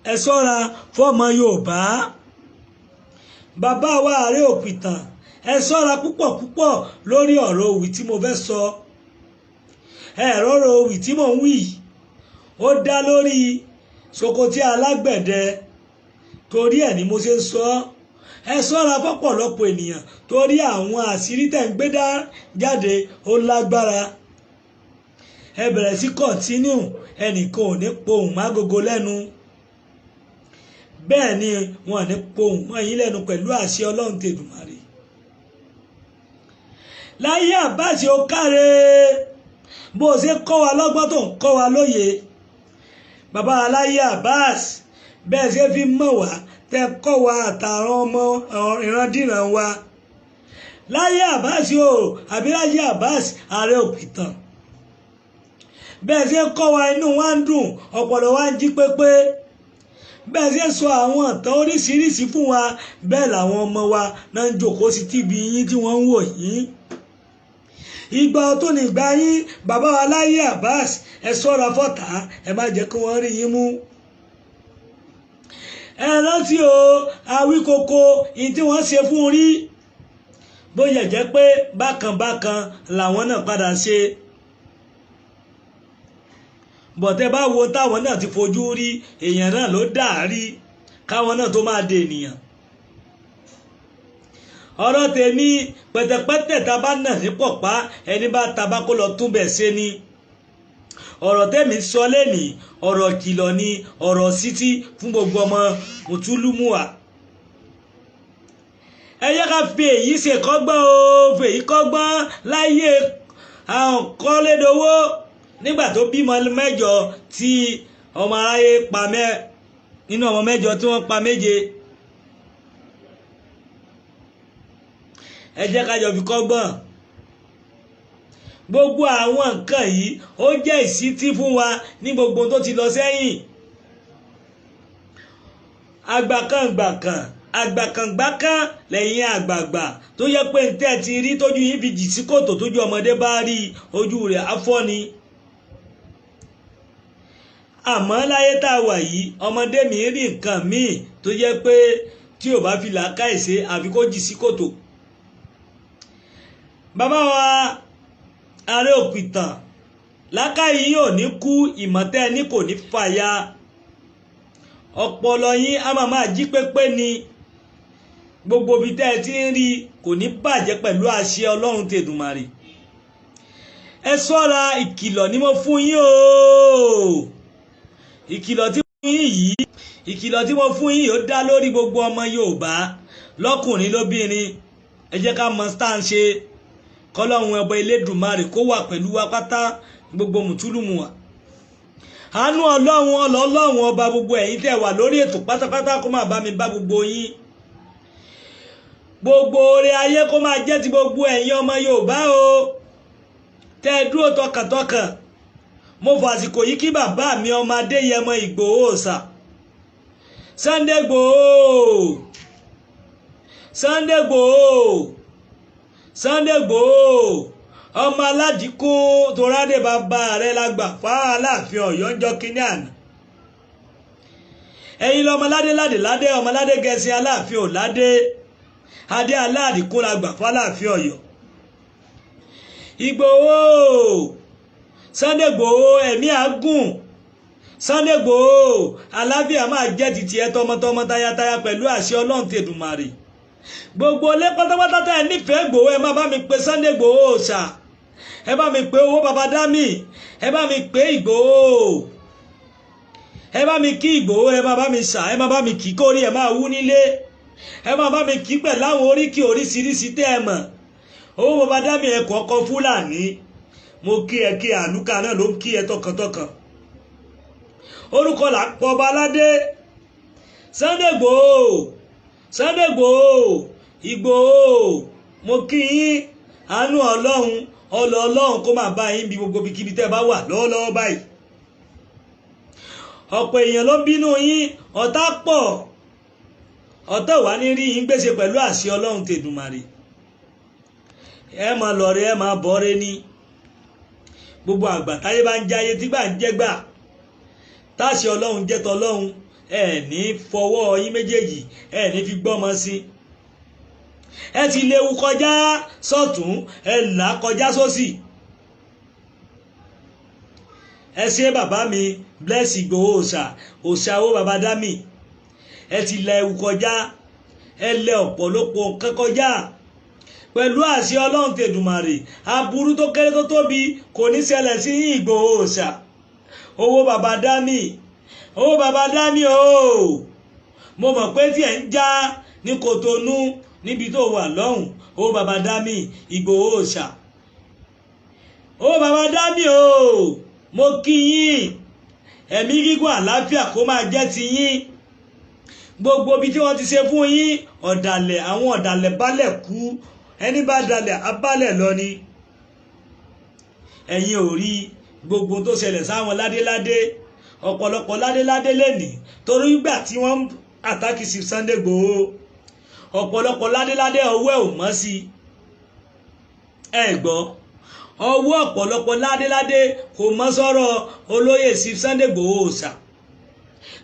Ẹ ṣọ́ra fọ́mọ Yorùbá. Bàbá wa Ààrẹ Òpìtàn, ẹ ṣọ́ra púpọ̀ púpọ̀ lórí ọ̀rọ̀ òwì tí mo fẹ́ sọ. Ẹ̀rọ ọ̀rọ̀ òwì tí mò ń wí, ó dá lórí Sokoti alágbẹ̀dẹ, torí ẹ̀ ni mo ṣe ń sọ. Ẹ ṣọ́ra fọ́pọ̀lọpọ̀ ènìyàn torí àwọn àṣírí tẹ̀ ń gbé jáde ó lágbára. Ẹ bẹ̀rẹ̀ sí kọ̀ntínú, ẹnìkan ò ní pohùn mágogo lẹ́nu, bẹ́ẹ̀ ni wọn ò ní pohùn mọ́ yín lẹ́nu pẹ̀lú àṣẹ Ọlọ́run tèdùmàrè. Láyé Àbáṣe, ó káre bó o ṣe kọ́ wa lọ́gbọ́n tó ń kọ́ wa lóye. Bàbá Láyé Abbas, bẹ́ẹ̀ ṣe fi mọ̀ wá tẹ́ kọ́ wa àtàwọn ọmọ ìrandíran wa. Láyé Abbas o, àbí Láyé Abbas Ààrẹ Òpìtàn, bẹ́ẹ̀ ṣe kọ́ wa, inú wa ń dùn, ọpọlọ wa ń jí pépé. Bẹ́ẹ̀ ṣe sọ àwọn ìtàn oríṣiríṣi fún wa, bẹ́ẹ̀ làwọn ọmọ wa náà ń jókòó sí tíbi yín tí wọ́n ń wò yín. Ìgbà tó ní ìgbà yín, bàbá wa Láyé Abbas, ẹ ṣọ́ra fọ́tà, ẹ má jẹ́ kí wọ́n rí yín mú. Ẹ rántí o, Awíkoko, ìyí tí wọ́n ṣe fún rí, bóyá jẹ́ pé bákan bákan làwọn náà padà ṣe. Bọ̀tẹ́ bá wo táwọn náà ti fojú rí, èèyàn náà ló dà rí káwọn náà tó máa dé ènìyàn. Ọ̀rọ̀ tèmi, pẹ̀tẹ̀pẹ̀tẹ̀ tá a bá nà ní pọ̀pá, ẹni bá tabá kó lọ túnbẹ̀ ṣe ni. Ọ̀rọ̀ tèmi sọ lẹ́nìí, ọ̀rọ̀ kìlọ̀ ni, ọ̀rọ̀ sítí fún gbogbo ọmọ mùtúlùmùwà. Ẹ yẹ ká fi èyí ṣe kọ́gbọ́n o, fi èyí kọ́gbọ́n. Láyé àwọn kọ́lédowó, nígbà tó bímọ mẹ́jọ tí ọmọ aráyé pa mẹ́ nínú ọmọ mẹ́jọ tí wọ́n pa méje. Ẹ jẹ́ ká jọ fi kọ́gbọ́n. Gbogbo àwọn nǹkan yìí, ó jẹ́ ìṣítí fún wa ní gbogbo tó ti lọ sẹ́yìn. Àgbàkàngbàkàn, àgbàkàngbàkàn lẹ́yìn àgbààgbà tó yẹ pé ń tẹ́ ti rí tójú yín fi jì sí kòtò, tójú ọmọdé bá rí ojú rẹ̀ afọ́ni. Àmọ́ láyé tá a wà yìí, ọmọdé mi rí nǹkan míì tó jẹ́ pé tí ò bá fi làákàyè ṣe, àfi kó jì sí kòtò. Bàbá wa Ààrẹ Òpìtàn, làákàyè yìí ò ní kú, ìmọ̀tẹ́ ní kò ní fàya, ọpọlọ yín á máa jí pépé ni. Gbogbo ibi tẹ́ ẹ ti ń rí kò ní bàjẹ́ pẹ̀lú àṣẹ Ọlọ́run tèdùmàrè. Ẹ ṣọ́ra, ìkìlọ̀ ni mo fún yín o. Ìkìlọ̀ tí mo fún yín yìí, ìkìlọ̀ tí mo fún yín, ó dá lórí gbogbo ọmọ Yorùbá lọ́kùnrin lóbìnrin. Ẹ jẹ́ ká mọ tá à ń ṣe, kọ́lọ́run ọba Elédùmarè kó wà pẹ̀lú wa pátá, gbogbo mùtúlùmù wa. Àánú Ọlọ́run, ọlọ́run ọba, gbogbo ẹ̀yin tẹ́ wà lórí ètò pátápátá, kó máa bá mi bá gbogbo yín. Gbogbo oore ayé kó máa jẹ́ ti gbogbo ẹ̀yin ọmọ Yorùbá o tẹ́ ẹ dúró tọkàntọkàn. Mo fàsìkò yìí kí bàbá mi ọmọ Adéyẹmọ Ìgbòho Òòṣà, Sunday Ìgbòho, Sunday Ìgbòho, Sunday Ìgbòho, ọmọ aládìkún torádé, bàbá rẹ̀ lágbà fáwọn Aláàfin Ọ̀yọ́ ń jọ kínní àná. Ẹ̀yin lọmọ ládé ládé ládé, ọmọ ládé gẹ̀ẹ́sì, Aláàfin ò ládé, adé aládìkún la gbà fáláàfin Ọ̀yọ́. Ìgbòho, Sunday Ìgbòho, ẹ̀mí àgùn. Sunday Ìgbòho, àlàáfíà máa jẹ́ títí ẹ tọmọtọmọ, tayataya pẹ̀lú àṣẹ Ọlọ́run tèdùmàrè. Gbogbo ilé pátápátá tá ẹ nífẹ̀ẹ́ Ìgbòho, ẹ má bá mi pe Sunday Ìgbòho Òòṣà, ẹ bá mi pe owó baba dami, ẹ bá mi pe Ìgbòho, ẹ bá mi kí Ìgbòho, ẹ má bá mi ṣà, ẹ má bá mi kí kórí ẹ máa wú nílé, ẹ má bá mi kí pẹ̀lú àwọn oríkì oríṣiríṣi tẹ́ ẹ mọ̀. Owó baba dami, ẹ kọ̀ọ̀kan Fúlàní, mo kí ẹ kí àlùkà náà ló ń kí ẹ tọkàntọkàn. Orúkọ là ń pọ̀ ọba aládé. Sunday Igboho, Sunday Igboho, Ìgbòho, mo kí yín. Àánú Ọlọ́run, ọlọ Ọlọ́run kó máa bá yín bí gbogbo ibikíbi tẹ́ ẹ bá wà lọ́wọ́lọ́wọ́ báyìí. Ọ̀pọ̀ èèyàn ló ń bínú yín, ọ̀tá pọ̀, ọ̀tá wà ní rí yín gbèsè pẹ̀lú àṣẹ Ọlọ́run tèdùmàrè. Ẹ máa lọ̀rẹ́, ẹ máa bọ̀rẹ́ ní gbogbo àgbà táyé bá ń jáyé tí gbà ń jẹ́gbà táṣẹ Ọlọ́run jẹ́ tọlọ́run. Ẹ ní fọwọ́ yín méjèèjì, ẹ ní fi gbọ́mọ sí. Ẹ ti léwu kọjá sọ́tún, ẹ là kọjá sósì. Ẹ ṣé bàbá mi, bless Ìgbòho òòṣà, òòṣà owó bàbá dámì. Ẹ ti la ewu kọjá, ẹ lẹ ọ̀pọ̀lọpọ̀ nǹkan kọjá. Pẹ̀lú àṣẹ Ọlọ́run tèdùmàrè, aburú tó kéré tó tóbi kò ní ṣẹlẹ̀ sí Ìgbòho òòṣà. Owó bàbá dámì, owó bàbá dámì ooo. Mo mọ̀ pé tí ẹ̀ ń já ní Kòtónú níbi tó wà lọ́hùn. Owó bàbá dámì, Ìgbòho òòṣà, owó bàbá dámì ooo. Mo kí yín, ẹ̀mí gígùn àlàáfíà kó máa jẹ́ ti yín. Gbogbo ibi tí wọ́n ti ṣe fún yín, ọ̀dàlẹ̀, àwọn ọ̀dàlẹ̀ balẹ̀ kú, ẹni bá dalẹ̀ abálẹ̀ lọ ni. Ẹ̀yin ò rí gbogbo tó ṣẹlẹ̀ sáwọn ládéládé, ọ̀pọ̀lọpọ̀ ládéládé lẹ́nìí, torí ìgbà tí wọ́n ń àtàkì sí Sunday Igboho, ọ̀pọ̀lọpọ̀ ládéládé ọwọ́ ẹ̀ ò mọ́ sí. Ẹ gbọ́, ọwọ́ ọ̀pọ̀lọpọ̀ ládéládé kò mọ́ sọ̀rọ̀ olóyè sí Sunday Igboho òòṣà.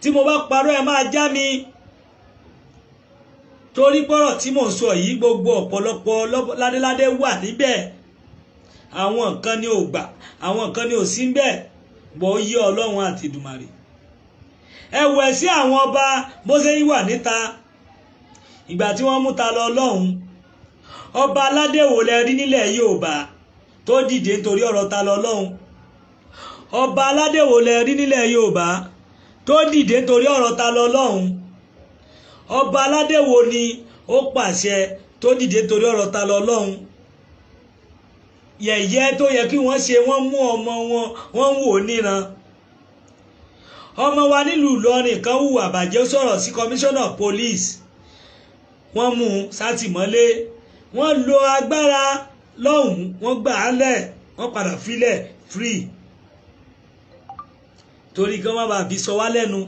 Tí mo bá parọ́, ẹ máa já mi, torí pọ̀rọ̀ tí mò ń sọ yìí, gbogbo ọ̀pọ̀lọpọ̀ ládéládé wà níbẹ̀. Àwọn nǹkan ni ò gbà, àwọn nǹkan ni ò sí níbẹ̀, bọ́ yí Ọlọ́run àti Ìdùmarè. Ẹ wẹ̀ sí àwọn ọba bó ṣe ń wà níta. Ìgbà tí wọ́n mú ta lọ lọ́hùn, ọba aládé wo lẹ rí nílẹ̀ Yorùbá tó dìde nítorí ọ̀rọ̀ ta lọ lọ́hùn? Ọba aládé wo lẹ rí nílẹ̀ Yorùbá tó dìde nítorí ọ̀rọ̀ ta lọ lọ́hùn? Ọba aládé wo ni ó pàṣẹ tó dìde nítorí ọ̀rọ̀ ta lọ lọ́hùn? Yẹ̀yẹ́ tó yẹ kí wọ́n ṣe, wọ́n mú ọmọ wọn, wọ́n ń wò níran. Ọmọ wa nílùú Ìlọrin kan hùwà bàjẹ́, sọ̀rọ̀ sí commissioner police, wọ́n mú un sátìmọ́lé. Wọ́n lo agbára lọ́hùn, wọ́n gbà á lẹ̀, wọ́n padà filẹ̀ free, torí kí wọ́n má bàa fi sọ wá lẹ́nu.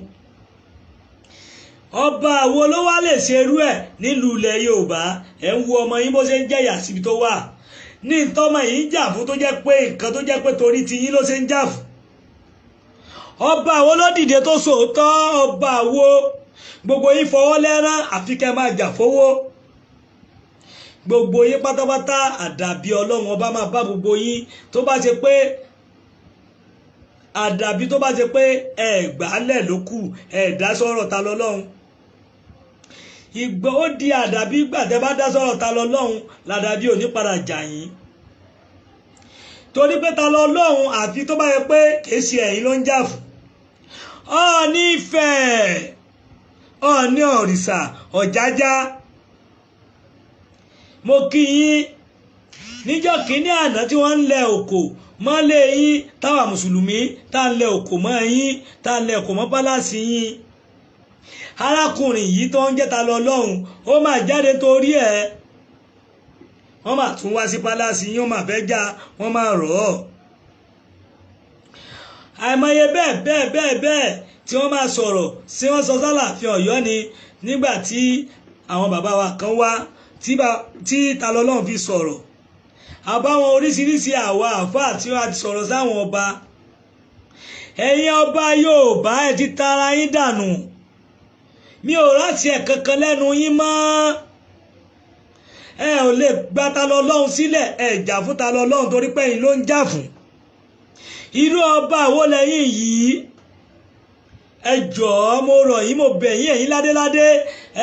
Ọba wo ló wá lè ṣerú ẹ̀ nílùú ilẹ̀ Yorùbá? Ẹ̀ ń wo ọmọ yín bó ṣe ń jẹ̀yà síbi tó wà ní ìtọ́mọ yìí ń jà fún, tó jẹ́ pé nǹkan tó jẹ́ pé torí ti yín ló ṣe ń jà fún. Ọba wo ló dìde tó sòótọ́? Ọba wo? Gbogbo yín fọwọ́ lẹ́rán, àfi kẹ́ máa jà fowó. Gbogbo yín pátápátá, àdàbí Ọlọ́run ọba máa bá gbogbo yín, tó bá ṣe pé àdàbí tó bá ṣe pé ẹ gbálẹ̀ ló kù, ẹ dá sọ̀rọ̀ ta lọ́lọ́run. Ìgbọ́ ó di àdàbí gbàtẹ́ bá dá sọ̀rọ̀ ta lọ́lọ́run, làdàbí ò ní padà jà yín, torí pé ta lọ́lọ́run, àfi tó bá yẹ pé kìí ṣe ẹ̀yin ló ń jà fún. Ọọ̀ni Ifẹ̀, Ọọ̀ni òrìṣà Ọ̀jájá, mo kí yín. Níjọ́ kínní àná tí wọ́n ń lẹ òkò mọ́lé yín, táwa mùsùlùmí tá ń lẹ òkò mọ́ yín, tá ń lẹ òkò mọ́ pálásì yín, arákùnrin yìí tó ń jẹ́ ta lọ lọ́hùn, ó máa jáde torí ẹ̀. Wọ́n máa tún wá sí pálásì yín, wọ́n máa fẹ́ já, wọ́n máa rọ̀ ọ́. Àìmọye bẹ́ẹ̀ bẹ́ẹ̀ bẹ́ẹ̀ bẹ́ẹ̀ tí wọ́n máa sọ̀rọ̀ sí, wọ́n sọ sálàáfin Ọ̀yọ́ ni nígbà tí àwọn bàbá wa kan wá tí ta lọ́lọ́run fi sọ̀rọ̀ àbáwọn oríṣiríṣi àwa àfáà tí wọ́n ti sọ̀rọ̀ sáwọn ọba. Ẹ̀yin ọba Yorùbá, ẹ ti tara yín dànù. Mi ò rántí ẹ̀ kankan lẹ́nu yín mọ́. Ẹ ò lè gba ta lọ́lọ́run sílẹ̀, ẹ jà fún ta lọ́lọ́run torí pé ẹ̀yin ló ń jà fún. Irú ọba wo lẹ́yìn yìí? Ẹ jọ̀ọ́, mo rọ̀ yín, mo bẹ̀ yín, ẹ̀yin ládéládé,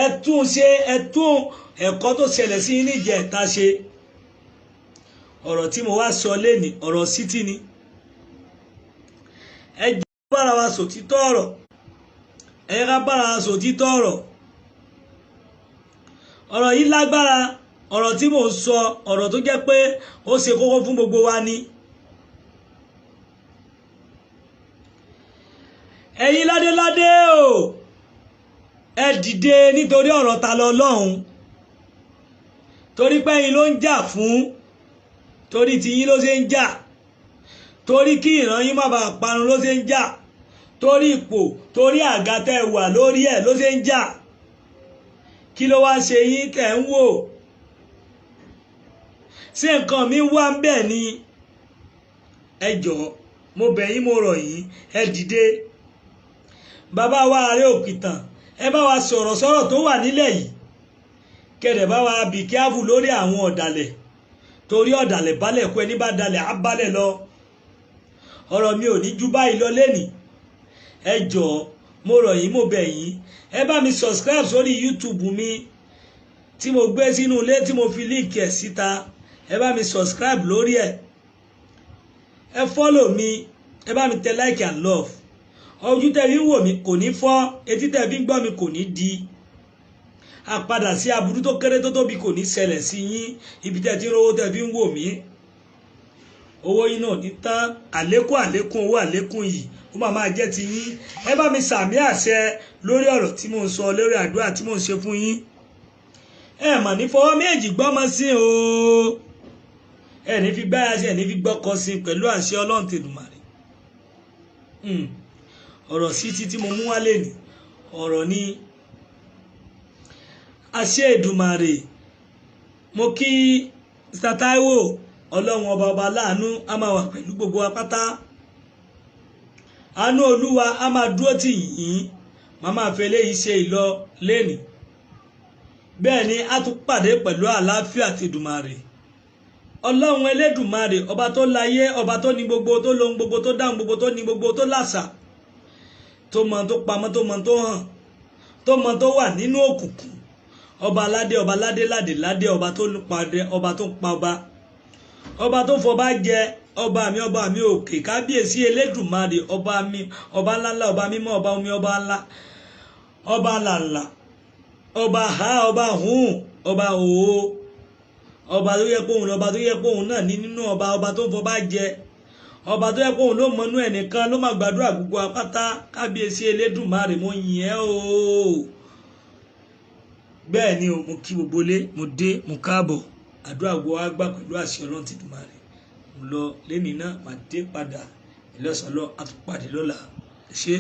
ẹ tún ṣe, ẹ tún ẹ̀kọ́ tó ṣẹlẹ̀ sí yín níjẹ̀ta ṣe. Ọ̀rọ̀ tí mo wá sọ lénìí, ọ̀rọ̀ sítì ni. Ẹ jẹ́ bára wa sòtítọ́ ọ̀rọ̀, ẹ ká bára wa sòtítọ́ ọ̀rọ̀. Ọ̀rọ̀ yìí lágbára. Ọ̀rọ̀ tí mò ń sọ, ọ̀rọ̀ tó jẹ́ pé ó ṣe kókó fún gbogbo wa ni. Ẹ̀yin ládéládé o, ẹ dìde nítorí ọ̀rọ̀ ta lọ lọ́hùn, torí pé ẹ̀yin ló ń jà fún, torí tiyín ló ṣe ń jà, torí kí ìran yín má bàa parun ló ṣe ń jà, torí ipò, torí àga tẹ́ wà lórí ẹ̀ ló ṣe ń jà. Kí ló wá ṣe yín tẹ́ ń wò? Ṣé nǹkan mi wà ń bẹ̀ ni? Ẹ jọ̀ọ́, mo bẹ̀ yín, mo rọ̀ yín, ẹ dìde. Bàbá wa Ààrẹ Òkìtàn, ẹ bá wa sọ̀rọ̀ sọ̀rọ̀ tó wà nílẹ̀ yìí, kẹ̀dẹ̀ bá wa bì kíáfù lórí àwọn ọ̀dàlẹ̀, torí ọ̀dàlẹ̀ balẹ̀ kú, ẹni bá dalẹ̀ á balẹ̀ lọ. Ọ̀rọ̀ mi ò ní ju báyìí lọ lénìí. Ẹ jọ̀ọ́, mo rọ̀ yín, mo bẹ̀ yín, ẹ bá mi subscribe sórí YouTube mi tí mo gbé sínú ilé, tí mo fi link ẹ̀ síta. Ẹ bá mi subscribe lórí ẹ̀, ẹ follow mi, ẹ bá mi tẹ like and love. Ojú tẹ́ fi ń wò mí kò ní fọ́, etí tẹ́ fi ń gbọ́ mi kò ní di. Àpadà sí aburú tó kéré tó tóbi kò ní ṣẹlẹ̀ sí yín. Ibi tẹ́ ti ń rówó tẹ́ fi ń wò mí, owó yín náà ní tán. Àlékún, àlékún owó, àlékún yìí, ó máa máa jẹ́ ti yín. Ẹ bá mi sàmì àṣẹ lórí ọ̀rọ̀ tí mò ń sọ, lórí àdúrà tí mò ń ṣe fún yín. Ẹ mà ní fọwọ́ méjì gbọ́mọ sí o, ẹ ní fi gbáyà sí, ẹ ní fi gbọ́kọ sí, pẹ̀lú àṣẹ Ọlọ́run tèdùmàrè. Ọ̀rọ̀ sí tí mo mú wálé ní ọ̀rọ̀ ní àṣẹ Èdùmàrè. Mo kí Mr. Taiwo. Ọlọ́run ọba, ọba láàánú, á máa wà pẹ̀lú gbogbo wa pátá. Àánú Olúwa á máa dúró tì yín. Màá máa fẹ́ eléyìí ṣe ìlọ lẹ́nìí. Bẹ́ẹ̀ ni, a tún pàdé pẹ̀lú àlàáfíà ti Èdùmàrè. Ọlọ́run Elédùmarè, ọba tó láyé, ọba tó ní gbogbo, tó lóhun gbogbo, tó dáhùn gbogbo, tó ní gbogbo, tó làṣà, tó mọ tó pamọ́, tó mọ tó hàn, tó mọ tó wà nínú òkùnkùn, ọba aládé, ọba aládé ládé ládé, ọba tó padẹ, ọba tó pa ọba, ọba tó fọba jẹ, ọba mi, ọba mi òkè, kábíyèsí Elédùmarè, ọba mi, ọba ńláńlá, ọba mímọ́, ọba omi, ọba ńlá, ọba làlà, ọba ha, ọba hùn, ọba òó, ọba tó yẹ kóhun, ọba tó yẹ kóhun náà ní nínú ọba, ọba tó ń fọba jẹ, ọba tó yẹ kóhun ló mọnú ẹnìkan ló máa gbàdúrà gbogbo apáta. Kábíyèsí Elédùmarè, mo yìn ẹ́ o. Bẹ́ẹ̀ ni o, mo kí gbogbo lé, mo dé, mo káàbọ̀. Àdúrà gbogbo wa gbà pẹ̀lú àṣẹ Ọlọ́run ti Dùmarè. Mo lọ lẹ́nìí náà, màá dé padà ìlọsàn lọ, àtúpàdé lọ́la. Ṣé.